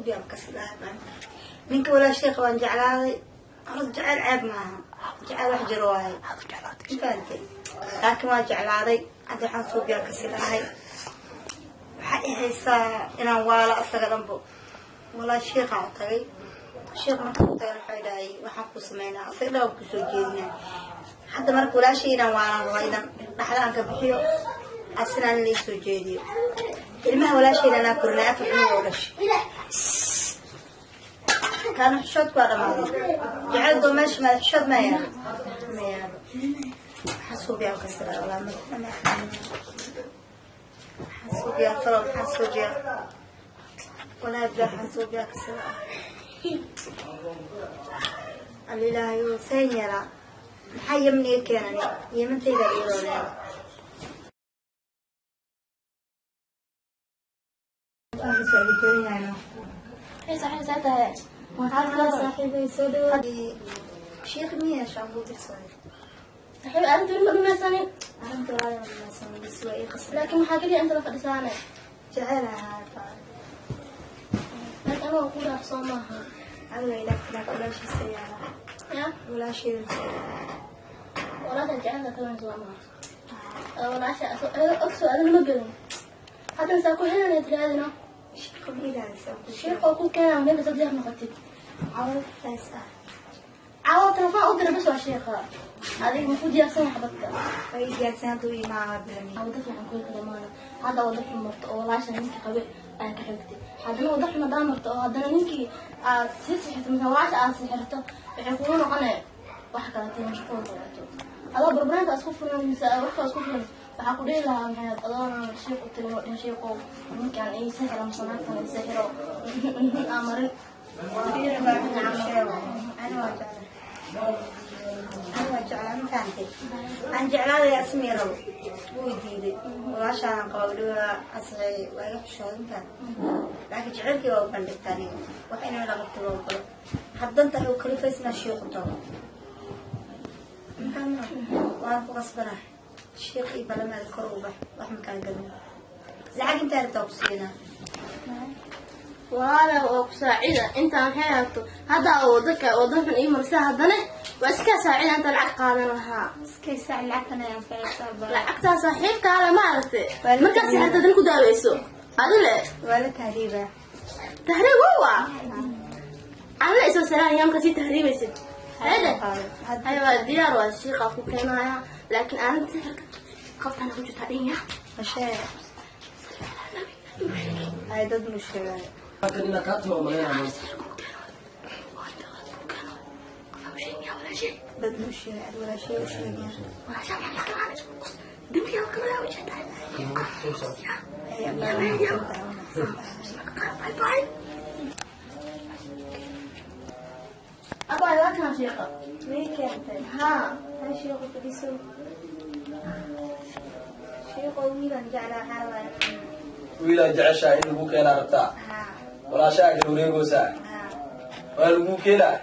suubiyaa kasidhahay ninka walaashay qabaan jeclaaday. Horta jecel ceeb maaha, jecel wax jiro waaye, ma fahantay? Laakiin waa jeclaaday. Hadda waxaan suubiyaa kasidhahay, waxaa i haysaa inaan waalo asaga dhanbo. Walaa shiiqaan u tagay. Shiiq markaan u tagay waxay dhahay waxaan ku sameynaa asaga dhan waan kusoo jeedinaa. Hadda marka walaashay inaan waalaan rabaa, inaan dhaxda aan ka bixiyo, asinaan in laisoo jeediyo. Ilmaha walaashayna anaa korinay, 4 cunug oo dhashay. Kaana xishoodku waa dhamaaday. Jecel doo meesha maada xishood ma yaalo, ma yaalo. Waxaa suubiyaa kasira walaa maxaa suubiyaa talo, maxaa suubiyaa walaa bilaa waxaan suubiyaa kasira. Alilaahayo seen yeelaa? Maxaa Yemen iga keenani? Yemantayda iyadoo leeda saaxiibay soo dhawaad. Sheekh miya shaambuu dirsaday? Saaxiib, arrinta weli ma dhamaysanin. Arrinta walaal ma dhamaysanin, bas waa ii qasay. Laakiin maxaa keliya inta la fadhisaane? Jecel ahaa. Laakiin aniga ku dhaaf soo maaha. Adiga ilaah walaashiisa yaala. Ya. Walaasheeda. Walaasha jecelka kalan soo maaha. Walaasha ogso adina ma gelin. Haddana saa ku helanaya tiraadino. Sheekh ma ilaahaysa? Sheekoo ku keenaa meel kasta diyaar noqotid. Cawaltaas ah. Caawa telefoon u dira bas waa sheekha. Adiga ma ku diyaarsan yahay xabadka? Way diyaarsan, hadduu imaa bilami. Wada fiican kuwi kale maana. Hadda wada xun marto oo walaasha ninkii qabe ayaa ka xigtay. Haddana wada xun hadaa marto oo haddana ninkii aad sii sixirto mise walaasha aad sixirto, waxay kugu noqonaya wax kale tii mashquul noqoto. Adoo barbarinta isku furan mise wax kale isku furan, waxaa ku dhihi lahaa maxay adoona shiiq u tagin oo dhihin shiiqow ninkaan ii sixiro mise naagtan ii sixiro aa marin. Ani waa jeclaa, ani waa jeclaa, ma fahantay? Aan jeclaaday, asmii rabo wuu diiday. Walaashaan qaba weliba asay waa iga xishooday, ma fahantay? Laakiin jecelkii waa u bandhigta aniga, wax inay la qabto loo ogolo. Haddanta u kalifaysna shiiqu tago, ma waan ku qasbanaa. Shiiq iyo balamaada kor u bax, wax makaan gelin. Lacag intaa rabtaa ku siinaa. Walaala oo ku saacida intaan maxay ahaato hadda wadaka wada xun ii marsa, haddana waa iska saacida inta lacag qaadan lahaa. Iskay saac, lacagtan ay anfacaysaa ba. Lacagtaa saaxiibkaale ma aragtay markaad sixirta dan ku daaweyso adile. Waa la tahriibaa. Tahriib wawa alla isoo salaamaya markaa sii tahriibaysid. Hede hay waa diyaar, waa shiiqa ku keenaya, laakiin arrinta sixirka qabtana ku jirtaa dhinya. Mashee ay dad mu sheegaayo. Halkan inaad kaa timo malaynaa maanta. Dad mu sheegay, walaashay u sheegaya. Abaa waa kana shiiqa. May keentay? Haa. Ha shiiqo fadhiiso. Shiiqo, wiilan jeclaa waxaa waaye. Wiilaa jeceshahay in lagu keenaa rabtaa? Haa. Walaashaha kala wareegoosaa? Haa. Waa lagu keenaa,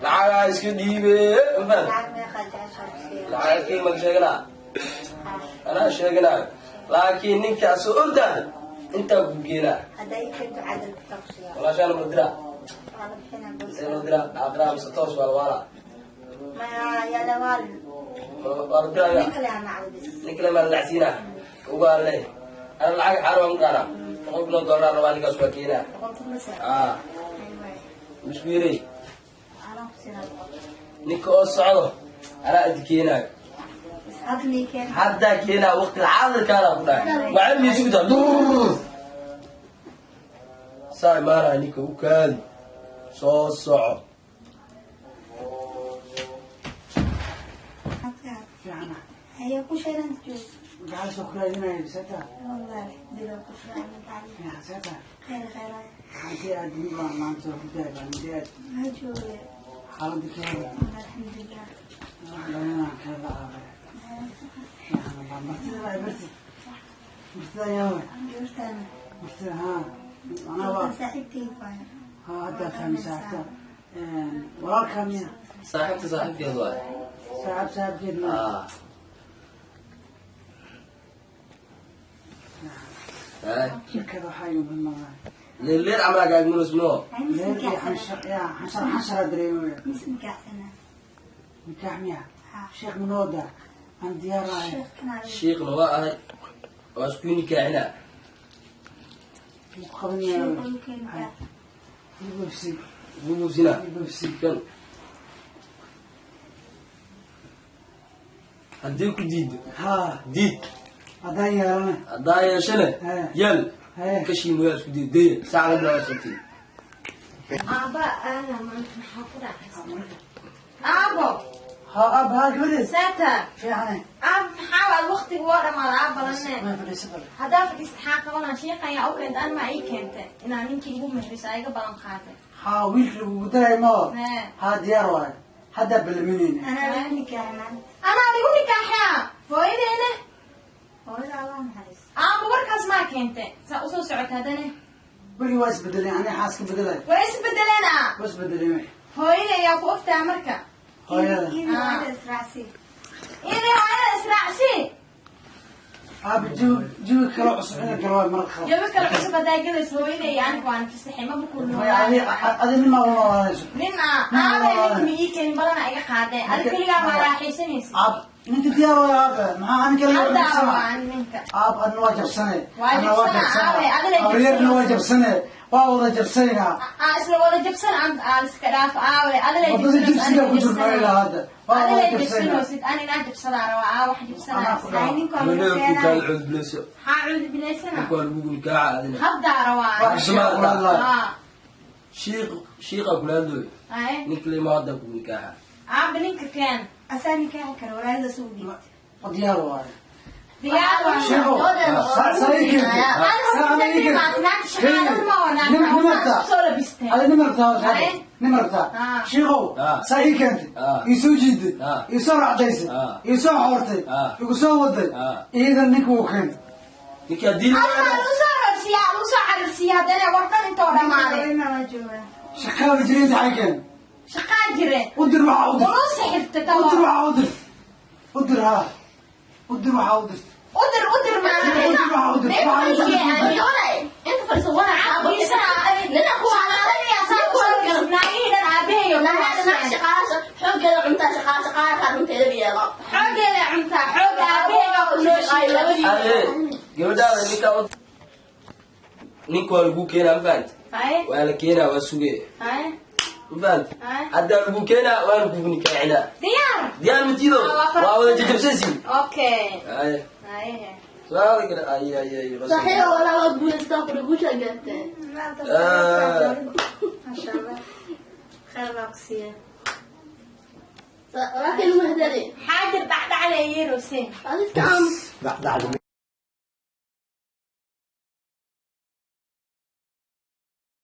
lacagaa iska dhiibe, ma fahamtay? Lacag meeqaa jeceshaa ku siiya? Lacag qiima sheeganaa? Haa. Anaa sheeganaayo, laakiin ninkaas soo ordaada intaa ku keenaa. Haddaa ii keento cadal kutaa ku siiya. Walaashaana ma diraa? Waa la bixinaa. See loo diraa? Aakhiraha mise toos waa la waalaa? Maya, yaa la waalin. Waa la diraya. Nin kale aa nacdo bis. Nin kale maa la lacsiinaa ugaa le. Ana lacag xaar waan ku dhaanaa, 100,000 oo dollar rabaa, ninkaas waa keenaa. 100,000 mase? Aa. Ay waay. Misku yeray. Anaa ku siinaa 100. Ninka oo socdo anaa idi keenaayo. Bas hadda nii keen. Haddaa keenaa, waqti xaadirkaana ku dhahay macalimiisu ku daa saa imaanaya. Ninka u kaadi soo soco. Fiicana. Haya ku sheegan joog. Maxaa soo kuraadinaya bisata? Wallahi alxamdulillah, ku fiican macallin. Fiican sata. Khayr khayr. Hanti aad mid baan maanta soo ku daay baan intee aad? Ma jooge. Xaaladda ka hor. Alxamdulillah. Wax dhalinaan kala la aabay. Fiican Allah. Martida baa martid. Martida ayaa waay. Joogtaan. Martida haa. Macnaha waa saaxiibtay waay. Haa, hadda fahmi saaxiibta. Walaalkaa miya? Saaxiibta saaxiibkeed waay. Saaxiib saaxiibkeed miya? Aa. Hay. Shirkada waxaa igu badnaaday. Leer camal aa gaagmanos moo. Leer iyo xanshar yaa xanshar xanshara dareemaya. Mis nikaaxsanaa. Nikaax miya? Sheekh manooda aan diyaar ahay. Shiiqna waa ahay, waa isku nikaaxinaa. Muku qabanaya. Ibubsi. Bubusina. Ibubsi. Kan haddii ku diido, haa, diid. Haddaan yeelana? Haddaa yeeshane, yal kashiimayaa isku diid daya saacada bilaa sabti. Aaba aada maanta maxaa ku dhacay? Aabo. Haa aab, haa gabadheed. Saata. Fiicane. Aab, maxaa waad waqtigu waa dhamaada aab badanne. Ma fadhiisa bale. Haddaa fadhiista xaa qabanaa? Shiiqan yaa u keentay? An maa ii keentay inaa ninkii igu mehriso aa iga ballan qaatay? Haa, wiilka lagugu daray mao? Hee. Haa, diyaar waayo, haddaa balaminayna. Anaa lagu nikaaxay maanta. Anaa ligu nikaaxaa hooyadeena. Hooyada Allah naxariis. Aaba, warkaas maa keentay saa usoo socota haddane? Weli waa isbedeleen, aniga xaas ka bedelay. Waa isbedeleen a? Waa isbedeleen wixii. Hooyada ayaa ku ogtaha marka. Hooyada. Iyadii hooyada israacsi. Iyadii hooyada israacsi. Aaba, jawi jawi kalo cusub ina galo waay marka qabo. Jawi kale cusub haddaa gelayso, hooyada iyo aniga waan fasaxay, maba ku Maya, adi noolaa. Adi nimaa u noolaanayso. Nin a aabe, ninka ma ii keenin, balana iga qaadeen. Adi keligaa maa raaxaysanaysa. Aab, ninka diyaar waayo aabe, maxaa ani kale Haddaa jabsana? waa ninka. Aab, adna waa jabsane. Waa Adna waa jabsana, jabsana. aabe, adina Habaryarna waa jabsane, waa wada jabsanaynaa. Aa isla wada jabsan aan iska dhaafo aabe, adila. Wadada jibsiga ku jirno ilaa hadda waa Adila wada jabsanaynaa. jabsanoosid, an inaa jabsadaa rabaa aa wax jabsanaa. Anaa ku dhaco. Ay, ninka waa lagu Gabadheeda ku keenaa. kaal cuudbileyso. Maxaa cuudubilaysana? Ninka waa lagugu nikaaxa adina. Haddaa rabaa. Waa sheekh kula hadlaayo. Aa. Shiiq shiiqa kula hadlooy. Ay. Ninka lima hadda kugu nikaaxa. Aaba, ninka keen. Asaa nikaaxi kara walaalidaas ugu dhiibtay. Waa diyaar waayo. Diyaar waa. Sheekhow, saa ii keentay. Saa ana ii keentay. Nin nimartaa. Soo labistay. Adi nimartaa hadda. Ay. Nimartaa. Ah. Sheekhow, Ah. saa ii keentay. Ah. Ii soo jiiday. Ah. Ii soo racdaysay. Ah. Ii soo xoortay. Ah. Igu soo waday. Ah. Iidan ninka uu keentay. Ninka haddii la Adiga waayana lagu soo rarsiyaa, lagu soo cararsiiya, haddana war dhan intoo dhamaaday. Hooyadna waa joogaa. Shaqaaba jireed waxay keen. Shaqaa jire. U dir waxaa u dir. Waluu sixirta U dir tawa. waxaa u dir. U dir haa. U dir waxaa u dirta. Udir, udir. U dir waxaa u dir. Waxaa u dir. Inta fadhiso wana Xoogeeda cuntaa, shaqaala shaqaala runteeda yeelo. Xoogeeda cuntaa, xoog aabaheyga ku nooshiy labadii. Ade gabadhaada ninka u ninka waa lagu keenaa, ma fahanti? Haye. Waa la keenaa, waa suge. Haye. Ma fahanti? Haye. Haddaa lagu keenaa, waana kugu nikaaxinaa. Diyaar. Diyaar matiido? Ah, waa waa wada jajabsaysi. Okay. Ay. Haye. Su'aal kale, ay ay ay. Saaxiiba walaa waa guulaystaa, kula guushaa gaarteen. Ah. Maasha Allah, khayr baa ku siiya. Walaalkay lagu hadalay. Xaajir dhacdhacda yeerose. Adiska aamus. Dhacdhacda.